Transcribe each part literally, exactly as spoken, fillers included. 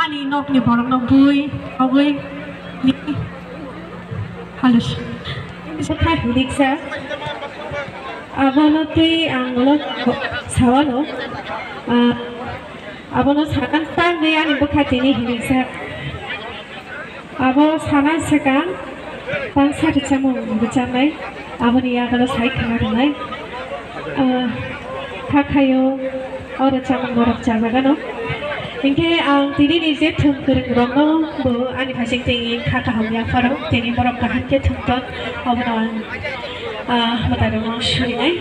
Ani nokni borokno bui, ogwi, ni, halus. Isa kha hindiksa. Abono twi ang ulo sawano. Ah, abono sakan tangwi ani bwkha tini hindiksa. Abo sana swkang tangsa rwchapmung rwchapnai, aboni yagulo sai khna rwnai. Ah, kha khaio o rwchapmung norok chajagano. Hinkhe ang tini ni je thwng kwrwng rokno bo ani phaising tengwi kha kaham yapharo, tini borok kaham khe thwngthok, obono ang, ah, mwtai rokno surinai.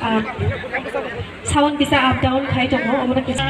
Ah, Sound kisa up down khai tongo, obono kisa.